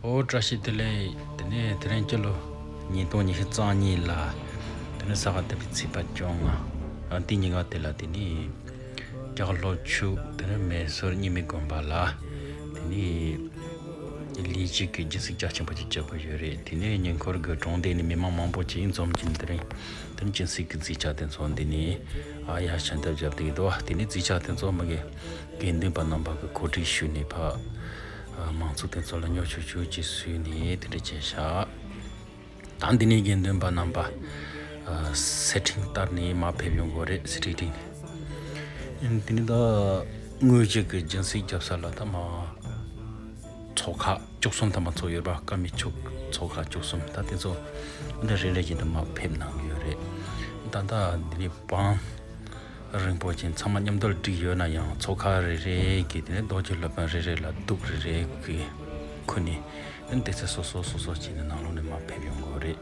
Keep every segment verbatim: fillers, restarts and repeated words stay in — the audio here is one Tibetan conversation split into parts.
ཨོ་བཀྲ་ཤིས་བདེ་ལེགས། དེ་ནས་དེ་རིང་སྤྱི་ལོ་ཉིས་སྟོང་ཉི་ཤུ་རྩ་གཉིས་ལ། དེ་ནས་ས་ག་ཟླ་བའི་ཚེས་པ་བཅོ་ལྔ། ཨ་དེ་ཉིན་ག་དེ་ལ་དེ་ནས་རྒྱ་གར་ལྷོ་ཕྱོགས་དེ་ནས་མེ་སོར་རྙིང་མའི་དགོན་པ་ལ་དེ་ནས་ལས་བྱེད་ཀྱི་སྦྱིན་སྲེག་རྒྱ་ཆེན་པོ་ཅིག་བྱེད་དགོས་ཡོད་རེད། དེ་ནས་ཉེ་འཁོར་གྱི་གྲོང་སྡེ་ནས་མི་མང་མང་པོ་ཅིག་འཛོམས་ཀྱིན་དེ་རིང་དེ་ནས་སྦྱིན་སྲེག་གི་རྫས་ཆས་དེ་ཚོ་འདི་ནས་ཨ་ཡ་ཞལ་འདེབས་བརྒྱབ་བསྡད་ཀྱི་འདུག་དེ་ནས་རྫས་ཆས་དེ་ཚོ་མི་གི་དགེ་འདུན་པ་རྣམ་པ་གི་གོ་སྒྲིག་ཞུས་ནས་ཕ་ཨ་མང་ཚོགས་དེ་ཚོ་ལ་ཉོ་ཆོག་ཆོག་ཅིག་བཟོས་ནས་དེ་འདྲ་བྱས་ཤག་ད་འདི་ནས་དགེ་འདུན་པ་རྣམ་པ་ཨ་སེར་ཕྲེང་བསྟར་ནས་མར་ཕེབས་ཡོང་དགོས་རེད། སེར་ཕྲེང་བསྒྲེངས་ནས། དེ་ནས་ད་དངོས་གཞི་གི་སྦྱིན་སྲེག་རྒྱབ་ས་ལ་ད་མ་ཚོགས་ཁག་བཅུ་གསུམ་ཐམ་པ་ཚོགས་ཡོད་པ། ཀ་མི་ཆོས་ཚོགས་ཁག་བཅུ་གསུམ། ད་དེ་ཚོ་འདི་རེ་རེ་བཞིན་དུ་མར་ཕེབས་གནང་གི་ཡོད་རེད། ད་ལྟ་འདི་ནས་བང་རིན་པོ་ཆེ་ཚང་མ་མཉམ་དུ་བསྒྲིགས་ཡོད་ན་ཡང་ཚོགས་ཁག་རེ་རེ་གི་དེ་ནས་རྡོ་རྗེ་སློབ་དཔོན་རེ་རེ་ལ་གདུགས་རེ་རེ་གི་ཁུར་ནས་དེ་ཚེ་སོ་སོ་སོ་སོ་བྱས་ནས་ནང་ལོགས་ནས་མར་ཕེབས་ཡོང་དགོས་རེད།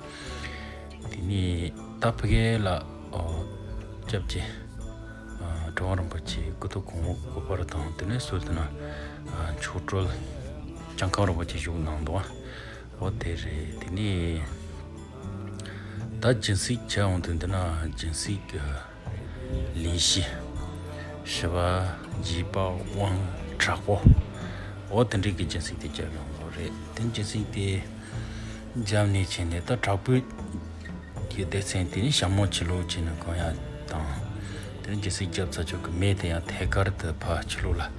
དེ་ནས་ད་ཕ་གི་ལ་ཨོ་སྐྱབས་རྗེ་ཨ་གྲུབ་དབང་རིན་པོ་ཆེ་སྐུ་ཐོག་གོང་འོག་གི་བར་དང་དེ་ནས་ཟུར་དུ་ན་ཨ་མཆོག་སྤྲུལ་བྱང་ཁམས་རིན་པོ་ཆེ་བཞུགས་གནང་འདུག་ཨོ་དེ་རེད། དེ་ནས་ད་སྦྱིན་སྲེག་བྱ་འོང་དུས་འདི་ན་སྦྱིན་སྲེག་ལས་གཞི་ཞི་བ་འཇིགས་པ་དབང་དྲག་པོ། ཨོ་དེ་འདྲའི་གི་སྦྱིན་སྲེག་དེ་བྱ་ཡོང་གི་རེད། དེ་སྦྱིན་སྲེག་དེ་བརྒྱབ་ནས་བྱས་ནས་ད་དྲག་པོའི་གི་སྡེ་ཚན་དེ་ནི་ཞྭ་མོ་ཕྱི་ལོགས་བྱས་ནས་གོན་ཡ་དང་། དེ་ནི་སྦྱིན་སྲེག་བརྒྱབ་ཚར་ཆོག་གི་མེ་དེ་ཡང་ཐད་ཀར་དུ་ཕར་ཕྱི་ལོགས་ལ་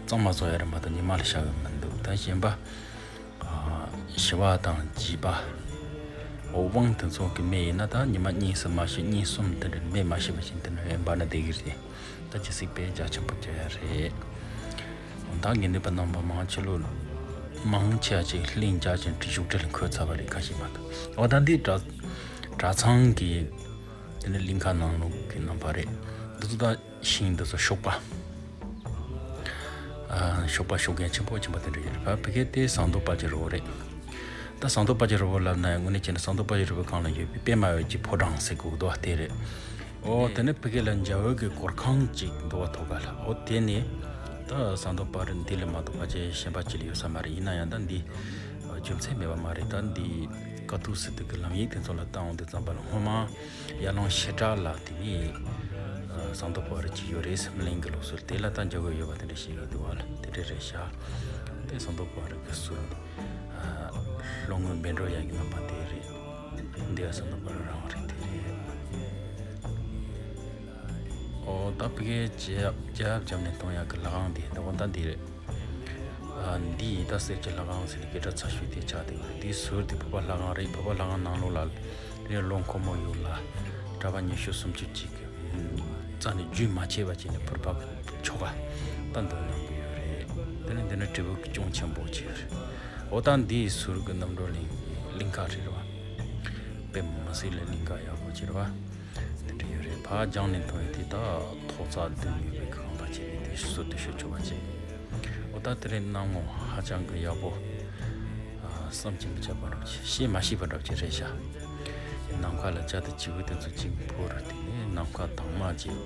གཙང་མ་བཟོ་ཡ་རེད་མ་གཏོགས་ཉི་མ་ལ་བཞག་གི་མི་འདུག་ད་གཞན་པ་ཨ་ཞི་བ་དང་འཇིགས་པ་འོ་དབང་དེ་ཚོ་གི་མེ་ཡིན་ན་ད་ཉི་མ་གཉིས་སུ་མ་ཞིག་གཉིས་གསུམ་དེ་འདྲ་མེ་མ་ཤི་བ་བཞིན་དེ་འདྲ་ཡང་འབར་ན་བསྡད་ཀྱི་རེད། ད་སྦྱིན་སྲེག་དཔེ་རྒྱ་ཆེན་པོ་བྱེད་ཡ་རེད། འོ་ད་དགེ་འདུན་པ་རྣམ་པ་མང་ཆེ་ལོ་མང་ཆེ་བ་ཅིག་གླིང་རྒྱ་ཆེན་བཞུགས་ཁྲི་ལ་འཁོད་ཚར་བ་རེད། ཁ་ཤས་མ་གཏོགས། འོ་ད་འདི་གྲྭ་གྲྭ་ཚང་གི་དེ་ནི་གླིང་ཁ་ནང་ལོགས་ཀྱི་རྣམ་པ་རེད། འདི་ཚོ་ད་ཤིང་འདི་ཚོ་ཤོག་པ། ཨ་ཤོག་པ་ཤོག་རྒྱན་ཆེན་པོ་ཆེན་པོ་དེ་འདྲ་ཡོད་རེད། ཕ་ཕ་གི་དེ་ཟངས་མདོག་དཔལ་གྱི་རི་བོ་རེད། ད་ཟངས་མདོག་དཔལ་གྱི་རི་བོ་ལབ་ན་ཡང་དངོས་གནས་བྱས་ན་ཟངས་མདོག་དཔལ་གྱི་རི་བོའི་སྒང་ལ་ཡོད་པའི་པད་མ་འོད་ཀྱི་ཕོ་བྲང་ཟེར་གོ་འདུག་བ་དེ་རེད། ཨོ་དེ་ནས་ཕ་གི་ལ་འཇའ་འོད་ཀྱི་གུར་ཁང་ཅིག་འདུག་བ་ཐོག་ཁ་ལ། ཨོ་དེ་ནས་ད་ཟངས་མདོག་དཔལ་རི་འདི་ལས་མ་གཏོགས་ཕལ་ཆེར་གཞན་པ་ཅིག་ལ་ཡོད་ས་མ་རེད། ཡིན་ན་ཡང་ད་འདི་རྒྱུ་མཚན་མེད་པ་མ་རེད། ད་འདི་དཀའ་ཐུབ་སི་ཏུ་གི་ལམ་ཡིག་དེ་ཚོ་ལ་བལྟ་འོང་དུས་ཙམ་པ་ལ་སྔོན་མ་ཡར་ཀླུང་བྱེ་བྲག་ལ་དེ་ནས་ཟངས་མདོག་དཔལ་རི་ཅིག་ཡོད་རེད་ཟེར། སྨིན་གླིང་གི་ལུགས་སྲོལ་དེ་ལ་ད་འཇུག་གི་ཡོད་པ་དེ་འདྲ་ཞིག་ཡོད་འདུག་བ་ལ། དེ་འདྲ་རེད་ཤག་དེ་ཟངས་མདོག་དཔལ་རི་གི་ཟུར་ལྷོ་ངོས་བཻ་ཌཱུརྱ་གི་རྣམ་པ་དེ་རེད། འདི་ཡང་ཟངས་མདོག་དཔལ་རི་རང་རེད། དེ་རེད། ཨོ་ད་ཕ་གི་རྒྱབ་རྒྱབ་བརྒྱབ་ནས་གཏོང་ཡག་གི་ལྷ་ཁང་འདི་འདི་འོ་ད་འདི་རེད། ཨ་འདི་ཡི་ད་གསེར་གྱི་ལྷ་ཁང་ཟེར་ནས་སྐད་གྲགས་ཚ་ཤོས་དེ་ཆགས་བསྡད་ཡོད། འདིའི་ཟུར་དེ་བོད་པ་ལྷ་ཁང་རེད། བོད་པ་ལྷ་ཁང་ནང་ལོགས་ལ་དེ་ལོ་འཁོར་མོ་ཡོད་ལ་གྲྭ་པ་ཉི་ཤུ་སུམ་ཅུ་ཅིག་རྩ་ནས་རྒྱུན་མ་ཆད་པ་བྱས་ནས་ཕུར་པ་ཆོ་ག་ད་འདོན་གནང་གི་ཡོད་རེད། དེ་ནས་འདི་ནི་དྲིལ་བུ་གི་ཅུང་ཆེན་པོ་ཅིག་རེད། འོ་ད་འདིའི་ཟུར་གི་རྣམ་གྲོལ་གླིང་གླིང་ཁ་རེད་བ། དཔེ་མི་སྲིད་ལ་གླིང་ཁ་ཡག་པོ་ཅིག་རེད་བ། དེ་འདྲ་ཡོད་རེད། ཕར་རྒྱང་ནས་མཐོང་ཡོད་དེ་ད་ཐོག་བརྩེགས་བདུན་ཡོད་པའི་ཁང་པ་ཅིག་རེད། དེ་ཟུར་དུ་ཞུ་ཆོག་པ་ཅིག་འོ་ད་དེ་རིང་གནམ་ངོ་ཧ་ཅང་གི་ཡག་པོ། ཨ་བསམ་གྱིས་མི་ཁྱབ་པ་འདྲ་པོ་ཅིག་བཤད་མ་ཤེས་པ་འདྲ་པོ་ཅིག་རེད་ཤག་ནམ་མཁའ་ལ་བྱ་དང་བྱིའུ་དེ་ཚོ་གཅིག་འཕུར། དེ་ནས་ནམ་མཁའ་དྭངས་མ་ཅིག་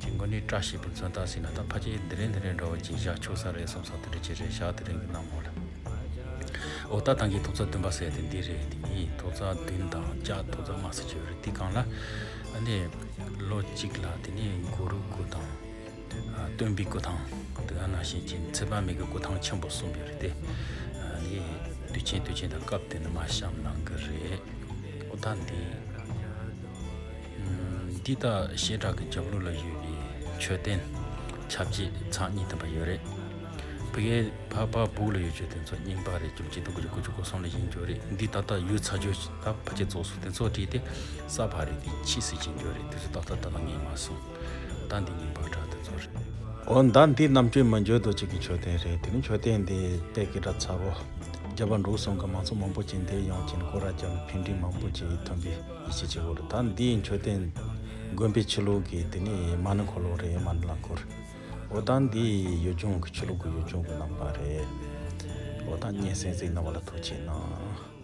ཅིག་མགོ་ནས་བཀྲ་ཤིས་པའི་མཚོན་རྟགས་ཟེར་ན་ད་ཕལ་ཆེར་འདི་རིང་འདི་རིང་འདྲ་པོ་ཅིག་བཞག་ཆོག་ས་རེད་བསམ་ས་དེ་འདྲ་ཅིག་རེད་ཤག་དེ་རིང་གི་གནམ་ངོ་ལ། འོ་ད་ཐང་གི་ཐོག་བརྩེགས་བདུན་པ་ཟེར་དེ་འདི་རེད། དེ་ནི་ཐོག་བརྩེགས་བདུན་དང་བརྒྱད་ཐོག་བརྩེགས་ལྔ་ཟེར་གྱི་ཡོད་རེད། དེ་སྒང་ལ་ཨ་ནི་ལོ་གཅིག་ལ་དེ་ནི་གུ་རུའི་སྐུ་ཐང་། ཨ་སྟོན་པའི་སྐུ་ཐང་། དེ་ག་ནང་བཞིན་གྱི་ཚེ་དཔག་མེད་ཀྱི་སྐུ་ཐང་ཆེན་པོ་གསུམ་ཡོད་རེད་དེ། ཨ་ནི་དུས་ཆེན་དུས་ཆེན་དང་སྐབས་དེ་ནི་མར་བཤམས་གནང་གི་རེད། འོ་ད་འདི། འདི་ལྟར་བཤད་གྲྭ་གི་རྒྱབ་ལོགས་ལ་ཡོད་པའི་མཆོད་རྟེན་ཆ་བྱད་ཚར་གཉིས་ཐམ་པ་ཡོད་རེད། ཕ་གིའི་ཕ་ཕ་སྦུག་ལ་ཡོད་རྒྱུ་དེ་ཚོ་རྙིང་པ་རེད། བཅུ་གཅིག་དང་དགུ་བཅུ་གོ་གསུམ་ལ་ཡིན་རྒྱུ་རེད། འདི་ད་ལྟ་ཡོད་ཚར་རྒྱུ་ད་ཕལ་ཆེར་རྫོགས་སོང་། དེ་ཚོ་བྲིས་ཏེ་ས་ཕག་རེད། དེ་ཕྱིས་སུ་ཡིན་རྒྱུ་རེད། དེ་ཚོ་ད་ལྟ་ད་ལྟ་ངས་མ་སོང་། ད་འདི་རྙིང་པ་འདྲ་དེ་ཚོ་རེད། འོ་ད་འདི་རྣམ་དཔྱོད་མི་འགྱུར་རྡོ་རྗེ་གི་མཆོད་རྟེན་རེད། དེ་ནི་མཆོད་རྟེན་འདི་དཔེ་སྐད་གྲགས་ཚ་བོ། རྒྱལ་བ་འབྲུག་གསུམ་གྱི་མང་ཚོགས་མང་པོ་ཅིག་འདིར་ཡོང་ཅིང་སྐོར་ར་བརྒྱབ་ནས་ཕན་འབྲས་མང་པོ་ཅིག་ཐོན་པའི་ཡིད་ཆེས་བྱེད་དགོས་རེད། ད་འདིའི་མཆོད་རྟེན་དགོན་པའི་ཕྱི་ལོགས་ཀྱི་དེ་ནི་མ་ཎི་འཁོར་ལོ་རེད། མ་ཎི་ལ་འཁོར། འོ་ད་འདི་ཡུལ་ལྗོངས་ཀྱི་ཆོས་ལུགས་ཀྱི་ཡུལ་ལྗོངས་ཀྱི་རྣམ་པ་རེད། འོ་ད་སྙན་སེང་ཟིག་རྣམ་པ་ལ་ཐུགས་ཆེ་གནང་།